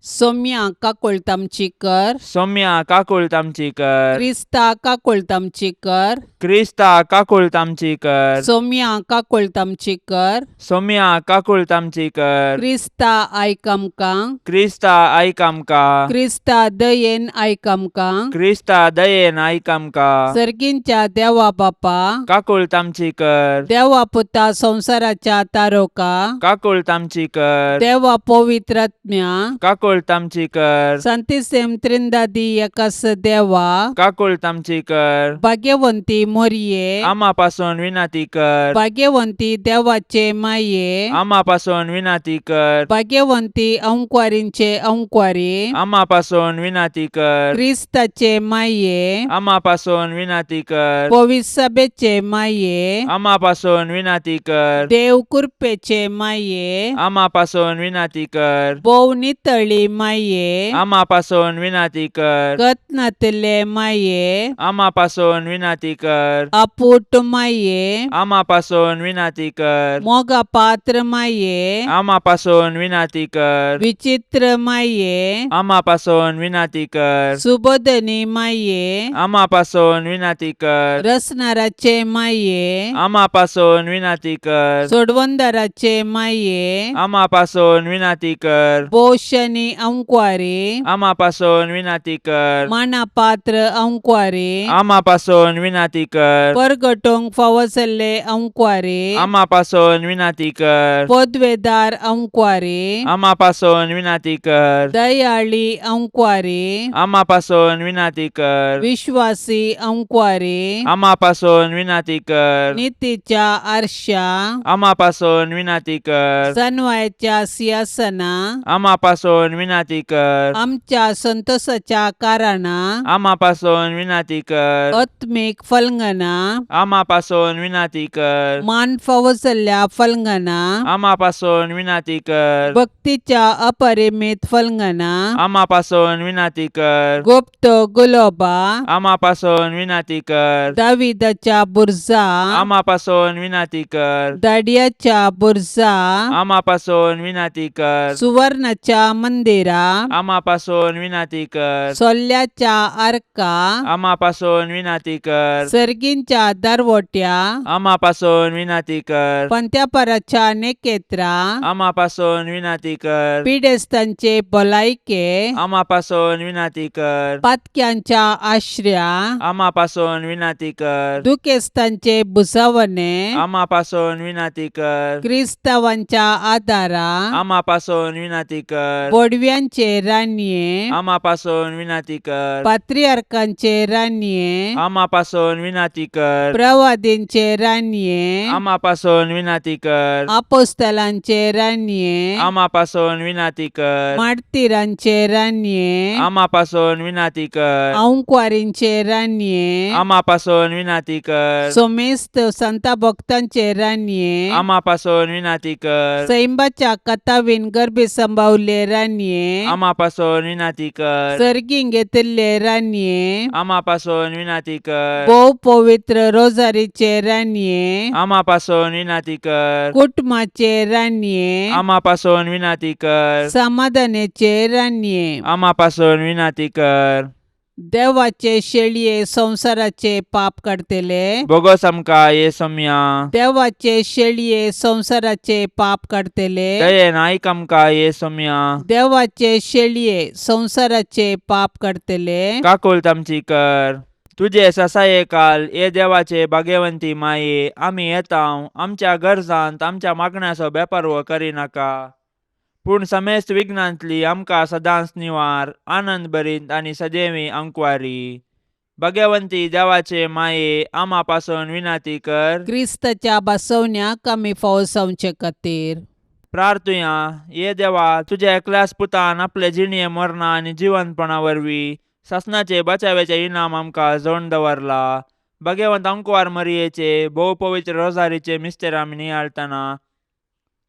सोम्या काकुळट आमची कर. सोम्या काकुळट आमची कर. क्रिस्ता काकुळट आमची कर. क्रिस्ता काकुळट आमची कर. सोम्या काकुळट आमची कर. सोम्या काकुळट आमची कर. क्रिस्ता आयक आमकां. क्रिस्ता आयक आमकां. क्रिस्ता दयेन आयक आमकां. क्रिस्ता दयेन आयक आमकां. सर्गींच्या देवा बापा, काकुळट आमची कर. देवा पुता संवसाराच्या तारोका, काकुळट आमची कर. देवा पवित्र आत्म्या, काकुळट काकुळट आमची कर. सांतिसेम त्रिंदादी एकास देवा, काकुळट आमची कर. भाग्यवंती मोरये, आमा पासून विनंती कर. भाग्यवंती देवाचे माये, आमा पासून विनंती कर. भाग्यवंती अंकवारींचे अंकवारी, आमा पासून विनंती कर. क्रिस्ताचे माये, आमा पासून विनंती कर. पविसभेचे माये, आमा पासून विनंती कर. देव कृपेचे माये, आमा पासून विनंती कर. भोव नितळी माये, आमा पासून विनंती कर. गतनातले माये, आमा पासून विनंती कर. अपूट माये, आमा पासून विनंती कर. मोगा पात्र माये, आमा पासून विनंती कर. विचित्र माये, आमा पासून विनंती कर. सुबोधनी माये, आमा पासून विनंती कर. रसनाराचे माये, आमा पासून विनंती कर. सोडवंदाराचे माये, आमा पासून विनंती कर. पोषणी अंकवारी, आमा पासून विनंती कर. मानापात्र अंकवारी, आमा पासून विनंती कर. परगटोंक फावो जाल्ले अंकवारी, आमा पासून विनंती कर. पदवेदार अंकवारी, आमा पासून विनंती कर. दयाळी अंकवारी, आमा पासून विनंती कर. विश्वासी अंकवारी, आमा पासून विनंती कर. नितीच्या आरशा, आमा पासून विनंती कर. सनवायच्या सिंहासना, आमा पासून विनंती कर. आमच्या संतोषाच्या कारणा, आमा पासून विनंती कर. आत्मीक फलंगना, आमा पासून विनंती कर. मान फावो जाल्ल्या फलंगना, आमा पासून विनंती कर. भक्तीच्या अपरिमित फलंगना, आमा पासून विनंती कर. गुप्त गुलोबा, आमा पासून विनंती कर. दाविदाच्या बुरजा, आमा पासून विनंती कर. दाडियाच्या बुरजा, आमा पासून विनंती कर. सुवर्णाच्या मंदिरा, आमा पासून विनंती कर. सोल्ल्याच्या आर्का, आमा पासून विनंती कर. सर्गींच्या दरवट्या, आमा पासून विनंती कर. पंत्यापराच्या नेकेत्रा, आमा पासून विनंती कर. पिडेस्तांचे भलायके, आमा पासून विनंती कर. पातक्यांच्या आश्र्या, आमा पासून विनंती कर. दुखेस्तांचे भुजावणे, आमा पासून विनंती कर. क्रिस्तावांच्या आदारा, आमा पासून विनंती कर. बोडव्यांचे रानये, आमा पासून विनंती कर. पात्रियार्कांचे रानये, आमा पासून विनंती कर. प्रवादींचे रानये, आमा पासून विनंती कर. आपोस्तलांचे रानये, आमा पासून विनंती कर. मार्तिरांचे रानये, आमा पासून विनंती कर. अंकवारींचे रानये, आमा पासून विनंती कर. सोमेस्त संता भक्तांचे रानये, आमा पासून विनंती कर. सैंबाच्या कथावीन गर्भी संभावले रानये, आमा पासून विनंती कर. सर्गीं घेतिल्ले रानये, आमा पासून विनंती कर. भोव पवित्र रोजारीचे रानये, आमा पासून विनंती कर. कुटुंबाचे रानये, आमा पासून विनंती कर. समाधानाचे रानये, आमा पासून विनंती कर. देवाचे शेळये संवसाराचे पाप काडटले, बोगस आमकां ये सोम्या. देवाचे शेळये संवसाराचे पाप काडटले, दयेन आयक आमकां ये सोम्या. देवाचे शेळये संवसाराचे पाप काडटले, काकुळट आमची कर. तुजे ससाये काल ये देवाचे भाग्यवंती माये, आमी येता आमच्या गरजांत आमच्या मागण्याचो बेपर्व करिनाका, पूण समेस्त विघ्नांतली आमकां सदांच निवार, आनंद भरीत आनी सदैवी अंकवारी. भाग्यवंती देवाचे माये, आमा पासून विनंती कर. क्रिस्ताच्या बसवण्याक आमी फावो जावचे खातीर. प्रार्थुया. ये देवा, तुज्या एकल्याच पुतान आपले जिणये मरणा आनी जिवंतपणा वरवीं सासणाचे बचाव्याचे इनाम आमकां जोडून दवरला. भाग्यवंत अंकवार मरियेचे भोव पवित्र रोजारीचे मिस्तेर आमी नियाळतना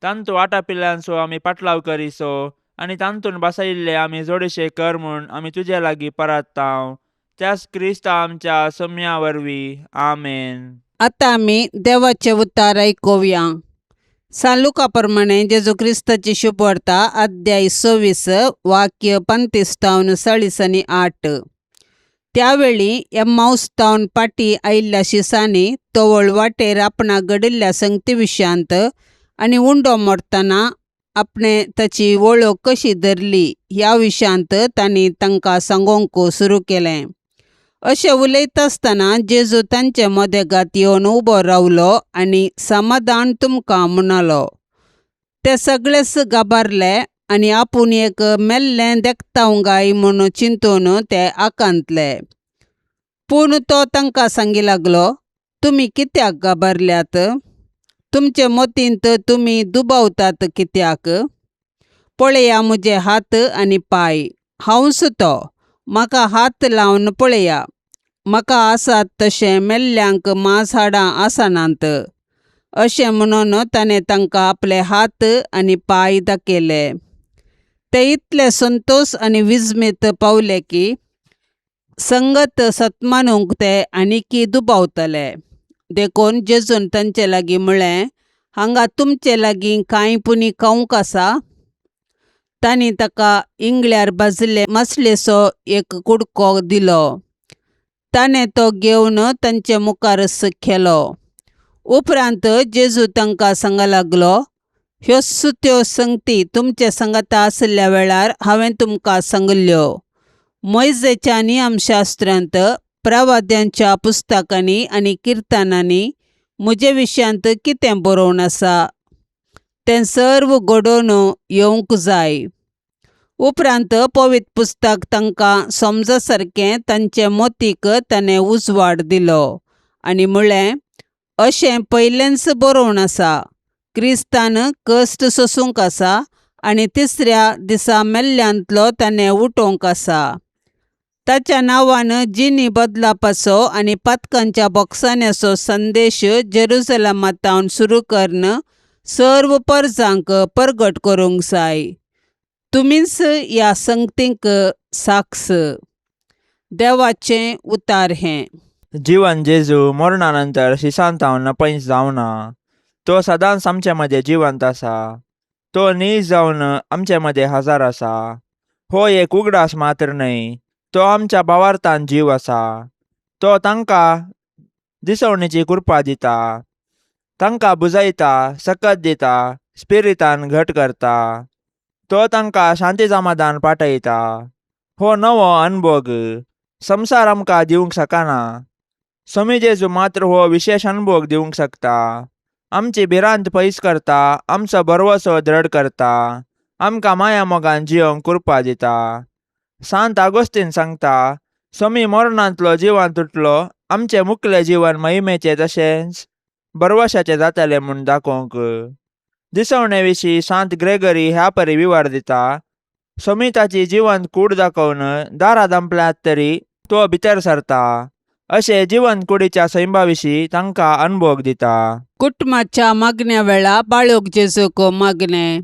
तांतू आटापिल्ल्यांचो आमी पाटलाव करिसो आनी तांतून बसयिल्ले आमी जोडीशे कर म्हूण आमी तुजे लागीं परात्तांव, त्याच क्रिस्ता आमच्या सोम्या वरवीं. आमेन. आतां आमी देवाचें उतार आयकुया. सालुका प्रमाणे जेजू क्रिस्ताची शुभवार्ता, अध्याय 26, वाक्य 35 तावन 40 आनी 8. त्यावेळी एम्माऊस तावन फाटीं आयिल्ल्या शिसांनी तवळ वाटेर आपणाक घडिल्ल्या संगती विशयांत आनी उंडो मोडटना आपणें ताची वळख कशी धरली ह्या विशयांत तांणी तांकां सांगूंक सुरू केलें. अशें उलयता आसतना जेजू तांचे मदेगात येवन उबो रावलो आनी समाधान तुमकां म्हणालो. ते सगळेच घाबरले. आनी आपूण एक मेल्लें देखतांव गाय म्हूण चिंतून ते आकांतले. पूण तो तांकां सांगी लागलो, तुमी कित्याक घाबरल्यात? तुमचे मतींत तुमी दुबावतात कित्याक? पळया म्हजे हात आनी पांय, हांवच तो. म्हाका हात लावन पळया. म्हाका आसात तशें मेल्ल्यांक मांस हाडां आसनात. अशें म्हणून ताणें तांकां आपले हात आनी पांय दाखयले. ते इतले संतोश आनी विस्मीत पावले की संगत सतमानूंक ते आनीकी दुबावतले. देखून जेजून तांचे लागीं म्हळें, हांगा तुमचे लागीं कांय पुणी खावंक आसा? तांणी ताका इंगळ्यार भाजिल्ले मासळेचो एक कुडको दिलो. ताणें तो घेवन तांचे मुखारच केलो. उपरांत जेजू तांकां सांग लागलो, ह्योच त्यो संगती तुमचे सांगाता आशिल्ल्या वेळार हांवें तुमकां सांगिल्ल्यो. मोयजेच्या नियमशास्त्रांत, प्रवाद्यांच्या पुस्तकांनी आनी किर्तनांनी म्हजे विशयांत कितें बरोवन आसा तें सर्व घडोवन येवंक जाय. उपरांत पवित्र पुस्तक तांकां समज सारकें तांचे मोतीक ताणें उजवाड दिलो आनी म्हळें, अशें पयलेंच बरोवन आसा, क्रिस्तान कश्ट सोसूंक आसा आनी तिसऱ्या दिसा मेल्ल्यांतलो ताणें उठोवंक आसा. ताच्या नांवान जिणी बदलापाचो आनी पातकांच्या बोगसाण्याचो संदेश जेरुजलमांतावन सुरू करून सर्व परजांक परगट करूंक जाय. तुमीच ह्या संगतींक साक्ष. देवाचें उतार हें. जिवन जेजू मरणा नंतर शिसांतावन पयस जावना. तो सदांच आमचे मदें जिवंत आसा. तो नीज जावन आमचे मदें हजर आसा. हो एक उगडास मात्र न्हय, तो आमच्या भावार्थान जीव आसा. तो तांकां दिसवणेची कृपा दिता, तांकां बुजयता, सकत दिता, स्पिरितान घट करता. तो तांकां शांती समाधान पाठयता. हो नवो अनभोग संवसार आमकां दिवंक शकना. स्वामी जेजू मात्र हो विशेश अनभोग दिवंक शकता. आमची भिरांत पयस करता, आमचो भरवसो दृढ करता, आमकां माया मोगान जियोंक कृपा दिता. सांत आगोस्तीन सांगता, स्वामी मरणांतलो जिवांत उठलो आमचें मुखलें जिवन महिमेचें तशेंच भरवशाचें जातलें म्हूण दाखोवंक. दिसवणे विशीं सांत ग्रेगरी ह्या परी विवर दिता, स्वामी ताची जिवंत कूड दाखोवन दारां धांपल्यात तरी तो भितर सरता. अशें जिवंत कुडीच्या सैमा विशीं तांकां अनभोग दिता. कुटुंबाच्या मागण्या वेळा बाळोक जेजूक मागणें.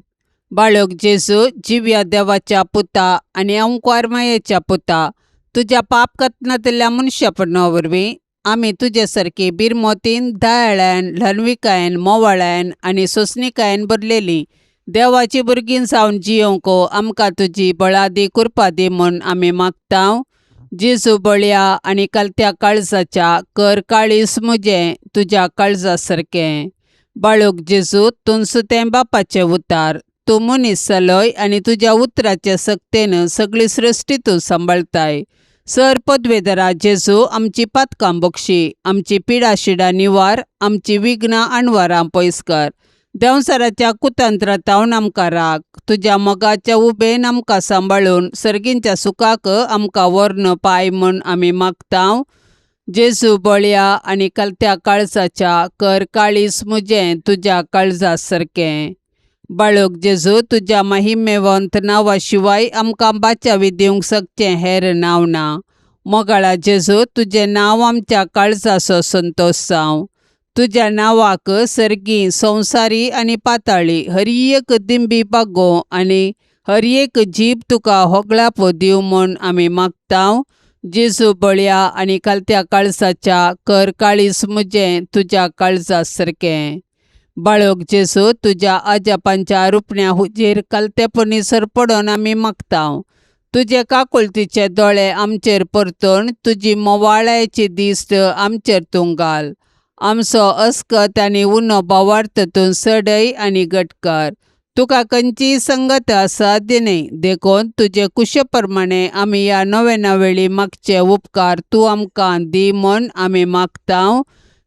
बाळोक जेजू, जिव्या देवाच्या पुता आनी अंकुर मायेच्या पुता, तुज्या पाप कथनांतल्या मनशापणा वरवीं आमी तुजे सारकी बिरमोतीन, दयाळान, ल्हानविकायेन, मोवाळायन आनी सोंसणिकायेन भरलेली देवाची भुरगीं जावन जियोवंक आमकां तुजी बळादी कृपा दी म्हूण आमी मागता. जेजू बळया आनी कलत्या काळजाच्या, कर काळीज म्हजें तुज्या काळजा सारकें. बाळूक जेजू, तूंच तें बापाचें उतार. तूं मनीस जालोय आनी तुज्या उतराचे सक्तेन सगळी सृश्टी तूं सांबाळताय. सर पदवेदरा जेजू, आमची पातकां बक्षी, आमची पिडा शिडा निवार, आमची विघ्नां अणवारां पयस कर. देंवचाराच्या कुतंत्रातावन आमकां राख. तुज्या मोगाच्या उबेन आमकां सांबाळून सर्गींच्या सुखाक आमकां व्हरून पाय म्हूण आमी मागता. जेजू बळया आनी कलत्या काळजाच्या, कर काळीज म्हजें तुज्या काळजा सारकें. बाळूक जेजू, तुज्या महिमेवंत नांवा शिवाय आमकां बाचावी दिवंक शकचें हेर नांव ना. मोगाळा जेजू, तुजें नांव आमच्या काळजाचो संतोश जावं. तुज्या नांवाक सर्गी, संवसारी आनी पाताळी हर एक दिंबी बागोवं आनी हर एक जीब तुका होगळापो दिवं म्हूण आमी मागता. जेजू बळया आनी कलत्या काळजाच्या, कर काळीज म्हजें तुज्या काळजा सारकें. बाळोक जेजू, तुज्या अजापांच्या रुपण्या हुजीर कलतेपणी सरपडोन आमी मागता. तुजे काकुळतीचे दोळे आमचेर परतून तुजी मोवाळायची दिश्ट आमचेर तूं घाल. आमचो अस्कत आनी उणो भावार्थ तूं सडय आनी घट कर. तुका खंयचीय संगत असाध्य न्हय, देखून तुजे कुशे प्रमाणे आमी ह्या नव्या वेळी मागचे उपकार तूं आमकां दी म्हूण आमी मागता.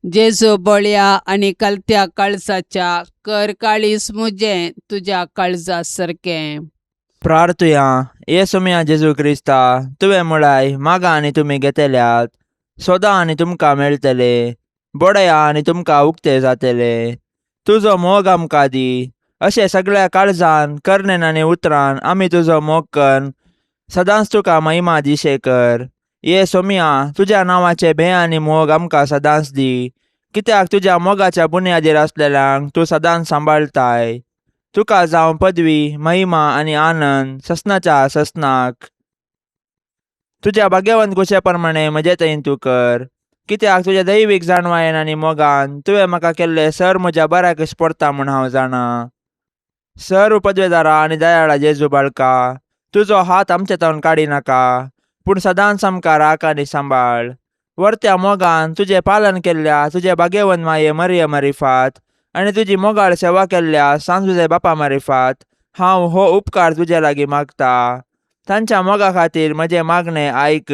जेजू बळया आनी कलत्या काळजाच्या, कर काळीज म्हजें तुज्या काळजा सारकें. प्रार्थुया. ये सोमया जेजू क्रिस्ता, तुवें म्हळाय, मागा आनी तुमी घेतल्यात, सोदा आनी तुमकां मेळटले, बडया आनी तुमकां उक्ते जातले. तुजो मोग आमकां दी, अशें सगळ्या काळजान, करणेन आनी उतरान आमी तुजो मोग करून सदांच तुका महिमा दिशे कर. ये सोमया, तुज्या नांवाचे भंय आनी मोग आमकां सदांच दी, कित्याक तुज्या मोगाच्या बुन्यादीर आसलेल्यांक तूं सदांच सांबाळताय. तुका जावं पदवी, महिमा आनी आनंद ससनाच्या ससनाक. तुज्या भाग्यवंत कुशे प्रमाणे म्हजे थंय तूं कर, कित्याक तुज्या दैवीक जाणवायेन आनी मोगान तुवें म्हाका केल्लें सर म्हज्या बऱ्याक पडटा म्हूण हांव जाणा. सर्व पदवेदारा आनी दयाळा जेजू बाळका, तुजो हात आमचे तावन काडी नाका, पूण सदांच आमकां राख आनी सांबाळ. वर्त्या मोगान तुजें पालन केल्ल्या तुजे भाग्यवंत माये मरिय मारिफात आनी तुजी मोगाळ सेवा केल्ल्या सांज तुजे बापा मारिफात हांव हो उपकार तुजे लागीं मागता. तांच्या मोगा खातीर म्हजें मागणें आयक.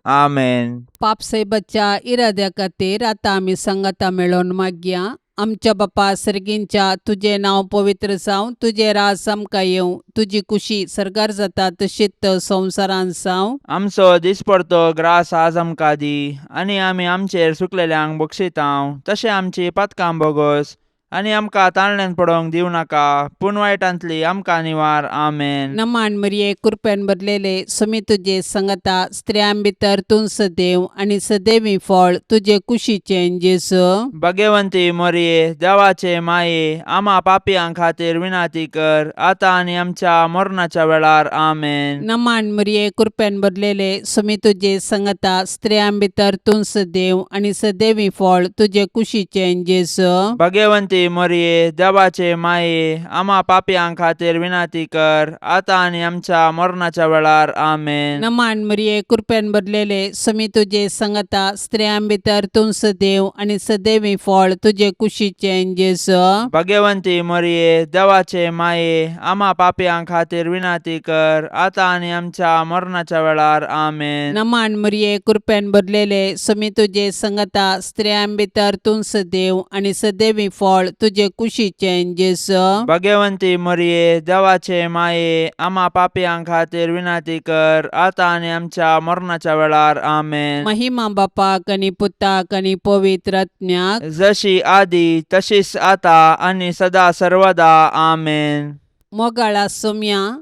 आमेन. पापसाहेबाच्या इराद्या खातीर आतां आमी सांगाता मेळोवन मागया. आमच्या बापा सर्गींच्या, तुजें नांव पवित्र जावं, तुजें राज आमकां येवं, तुजी कुशी सर्गार जाता तशीच संवसारांत जावं. आमचो दिसपडतो ग्रास आज आमकां दी, आनी आमी आमचेर सुकलेल्यांक बक्षितांव तशें आमची पातकां बोगोस, आनी आमकां ताळण्यान पडोवंक दिवं नाका, पूण वायटांतली आमकां निवार. आमेन. नमान मरिये, कृपेन भरलेले, सुमी तुजे संगता, स्त्रियां भितर तूं सदैव आनी सदैवी फळ तुजे कुशीचें जेजू. भाग्यवंती मोरये, देवाचे माये, आमा पापयां खातीर विनाती कर, आतां आनी आमच्या मरणाच्या वेळार. आमेन. नमान मरिये, कृपेन भरलेले, सुमी तुजे संगता, स्त्रियां भितर तूं सदैव आनी सदैवी फळ तुजे कुशीचें जेजू. भाग्यवंती मोरये, देवाचे माये, आमा पापयां खातीर विनाती कर, आतां आनी आमच्या मरणाच्या वेळार. आमेन. नमान मरिये, कृपेन भरलेले, सुमी तुजे संगता, स्त्रियां भितर तूं सदैव आनी सदैवी फळ तुजे कुशीचें जेजू. भाग्यवंती मोरये, देवाचे माये, आमा पापयां खातीर विनाती कर, आतां आनी आमच्या मरणाच्या वेळार. आमेन. नमान मरिये, कृपेन भरलेले, सुमी तुजे संगता, स्त्रियां भितर तूं सदैव आनी सदैवी फळ तुजे कुशीचें जेजू. भाग्यवंती मोरये, देवाचे माये, आमा पापयां खातीर विनाती कर, आतां आनी आमच्या मरणाच्या वेळार. आमेन. महिमा बापाक आनी पुताक आनी पवित्र आत्म्याक, जशी आदी तशीच आता आनी सदा सर्वदा. आमेन. मोगाळा सोम्या,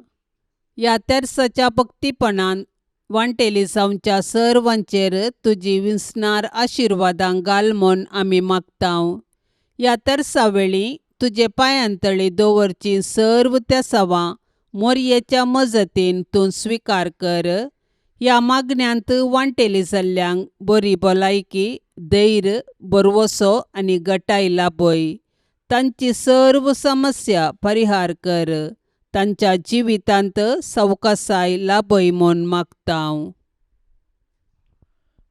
ह्या तेर्साच्या भक्तीपणान वांटेली जावच्या सर्वांचेर तुजी विसणार आशिर्वादां घाल म्हूण आमी मागतांव. ह्या तेर्सा वेळी तुजे पांयांतळी दवरची सर्व तेसावां मोरयेच्या मजतीन तूं स्विकार कर. ह्या मागण्यांत वांटेली जाल्ल्यांक बरी भलायकी, धैर्य, भरवसो आनी गटाय लाभय. तांची सर्व समस्या परिहार कर. तांच्या जिवितांत सवकासाय लाभय म्हूण मागतांव.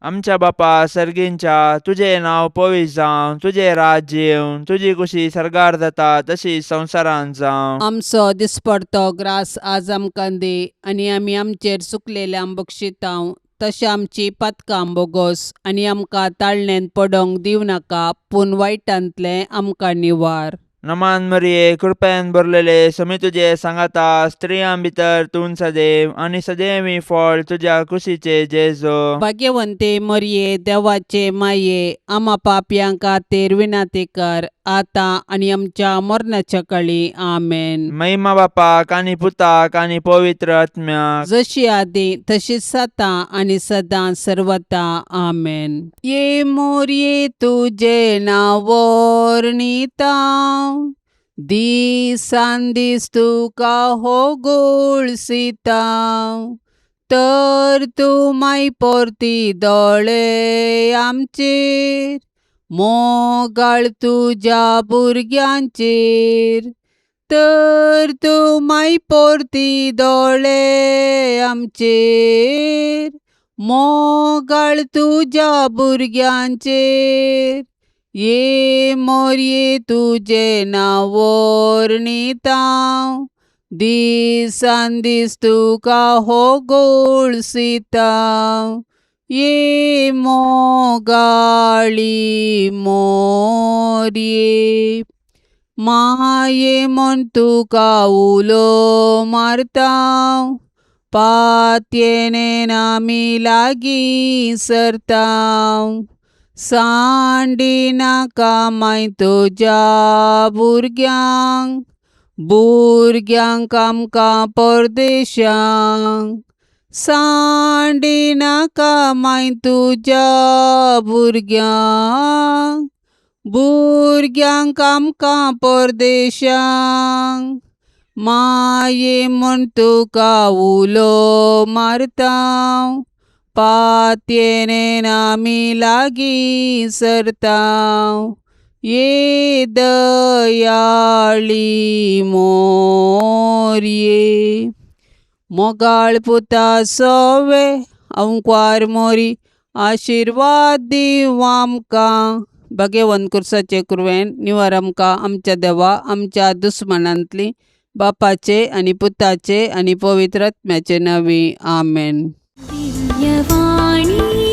आमच्या बापा सर्गींच्या, तुजें नांव पवित्र जावं, तुजें राज्य येवं, तुजी कुशी सर्गार जाता तशी संवसारांत जावं. आमचो दिसपडतो ग्रास आज आमकां दी, आनी आमी आमचेर चुकलेल्यांक बक्षितांव तशें आमची पातकां बोगोस, आनी आमकां ताळणेंत पडोवंक दिवं नाका, पूण वायटांतलें आमकां निवार. नमान मरिये, कृपेन भरलेले, समी तुजे सांगाता, स्त्रियां भितर तूं सदैव आनी सदैवी फळ तुज्या कुशीचे जेजू. भाग्यवंते मरिये, देवाचे माये, आमा पापयां खातीर विनाती कर, आतां आनी आमच्या मरणाच्या काळी. आमेन. महिमा बापाक आनी पुताक आनी पवित्र आत्म्याक, जशी आदी तशीच आतां आनी सदां सर्वता. आमेन. ये मोरये तुजें नांव वर्णिता, दिसान दीस तुका हो गोळसिता, तर तूं माय परती दोळे आमचेर, मोगाळ तुज्या भुरग्यांचेर, तर तूं माय परती दोळे आमचेर, मोगाळ तुज्या भुरग्यांचेर. ये मोरये तुजें नांव वर्णिता, दिसान दीस तुका हो गोळसिता, ये मोगाळी मोरये. माये म्हूण तुका उलो मारता पातयेन आमी लागीं सरता सांडिनाका माय तुज्या भुरग्यांक भुरग्यांक आमकां परदेशांक सांडिनाका माय तुज्या भुरग्यांक भुरग्यांक आमकां परदेशांक माये म्हूण तुका उलो मारता पातयेन आमी लागीं सरता ये दयाळी मोरये मोगाळ पुता सोवे अंकवार मोरी आशिर्वाद दीव आमकां भगेवन कुर्साचे कुरवेन निवार आमकां आमच्या देवा आमच्या दुस्मनांतली बापाचे आनी पुताचे आनी पवित्र आत्म्याचे नांवी आमेन. दिव्यवाणी.